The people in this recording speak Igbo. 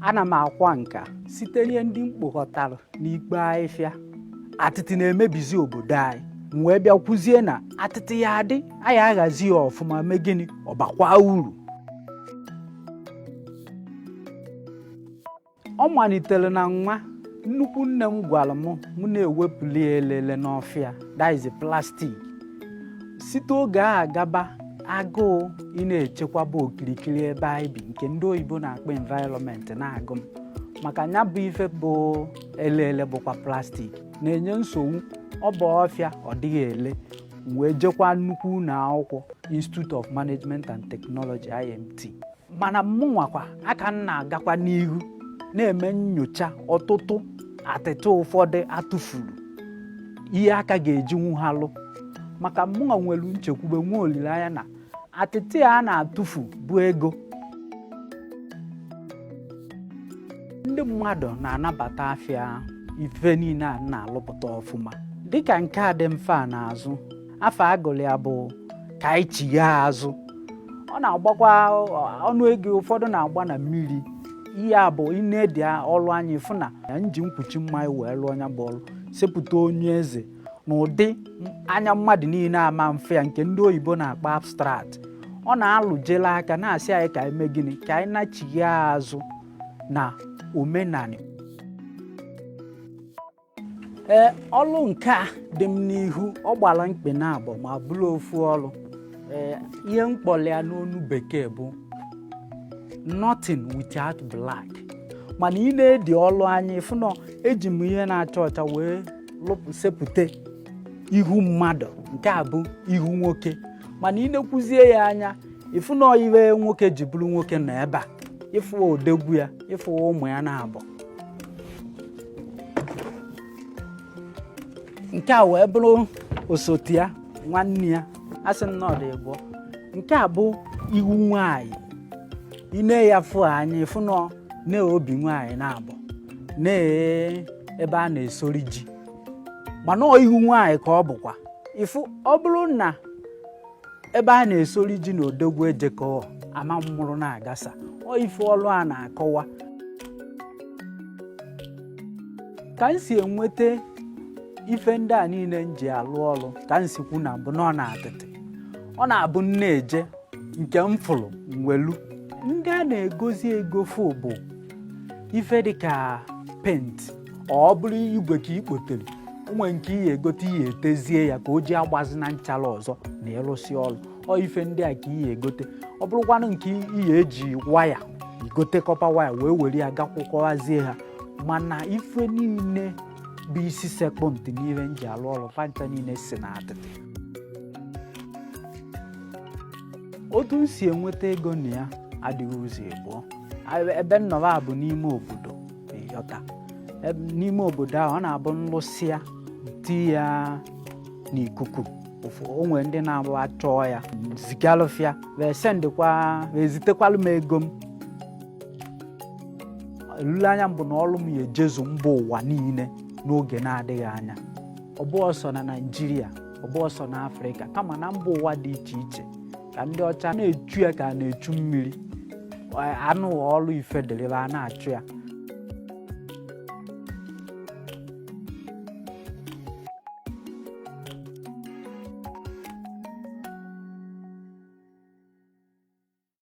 Ana m akwa nka site n'ihe ndị m kpokọtara n'ikpo ahịfịa. Atịtị na-emebizi obodo anyị. M wee bịa kwuzie na atịtị ya adị, anyị aghazi ya ọfụma, mee gịnị, ọ bakwa uru. Ọ malitere na nwa nnukwu nne m gwara m mụ na-ewepụli ya elele n'ọfịa, that is plastic. Site oge ahụ gaba, agụụ ị na-echekwaba okirikiri ebe anyị bi, nke ndị oyibo na-akpọ environment, na-agụ m maka ya bụ ife bụ elele bụkwa plastic na-enye nsogbu. Ọ bụ ọfịa, ọ dịghị ele. M wee jekwa nnukwu ụlọ akwụkwọ, Institute of Management and Technology, IMT. Mana mụnwakwa aka m na-agakwa n'ihu na-eme nyocha ọtụtụ atịtị ụfọdụ atụfuru ihe aka ga-eji nwughalụ, maka mụnwa nwere nchekwube, nwee olileanya na atịtị a na-atụfu bụ ego. Ndị mmadụ na-anabata afịa ife niile a na-alụpụta ọfụma, dịka nke a dị mfe a n'azụ. Afọ agụlụ ya bụ ka anyị chigha azụ. Ọ na-agbakwa ọnụ ego ụfọdụ na-agba na mmiri. Ihe a bụ inedi ọrụ anyị fụ na nji mkpuchi mmanya wee lụọ ya bụ ọrụ, sepụta onye eze n'ụdị anya mmadụ niile ama mfe ya, nke ndị oyibo na-akpọ abstract. Ọ na-alụjela aka na-asị anyị ka anyị mee gịnị, ka anyị nachigha azụ na omenani. Ee, ọlụ nke a dị m n'ihu, ọ gbara mkpị na abụọ ma bụrụ ofu ọlụ. Ee, ihe mkpọrọ ya n'onu bekee bụ "Nothing Without Black". Mana ị na-edi ọlụ anya, ịfụ na eji m ihe na-acha ọcha wee sepụta ihu mmadụ. Nke a bụ ihu nwoke, mana ị nekwuzie ya anya, ịfụ na iwe nwoke ji bụrụ nwoke nọ ebe a. Ịfụ odegwu ya, ịfụ ụmụ ya na-abụ. Nke a wee bụrụ osote ya, nwanne ya. A sị m na ọ dị abụọ. Nke a bụ ihu nwaanyị. Ine ya fụ anya, ịfụ nọ na obi nwaanyị na-abụ na ebe a na-esori ji, mana ọ ihu nwaanyị ka ọ bụkwa. Ịfụ, ọ bụrụ na ebe a na-esori ji na odogwu ejekọ ama mmụrụ na-agasa. Ọ ife ọlụ a na-akọwa ka m si enweta ife ndị a niile m ji alụ ọrụ. Ka m si kwu na mbụ na ọ na-atịtị, ọ na-abụ m na-eje nke m fụrụ nwelu. Ndị a na-egozi egofu bụ ife dịka paint. Ọ bụrụ igwe ka ị kpotere, onwe nke ihe egote, ihe etezie ya ka o ji agbazi na nchara ọzọ na ịrụsị ọrụ. Ọ ife ndị a ka ihe egote. Ọ bụrụkwanụ nke ihe eji waya igote, copper waya, wee were ya gakwụkọwazie ha. Mana ife niile bụ isi sekpụ ntị n'ihe m ji alụ ọrụ, fancha niile si na atịtị. Otu m si enweta ego na ya adịghị ụzọ ịbụọ. Ebe nnọrọ a bụ n'ime obodo, ịghọta. N'ime obodo ahụ, ọ na-abụ nlụsịa ti ya n'ikuku, onwe ndị na-abụ achọọ ya zigalụfịa, wee sendịkwa, wee zitekwalụ m ego m. Olileanya m bụ na ọrụ m ya ejezu mba ụwa niile n'oge na-adịghị anya. Ọ bụ ọsọ na Naịjirịa, ọ bụ ọsọ na Afrịka, kama na mba ụwa dị iche iche, ka ndị ọcha na-echu ya ka a na-echu mmiri. Anụ ọrụ ife dịrịba a na-achụ ya.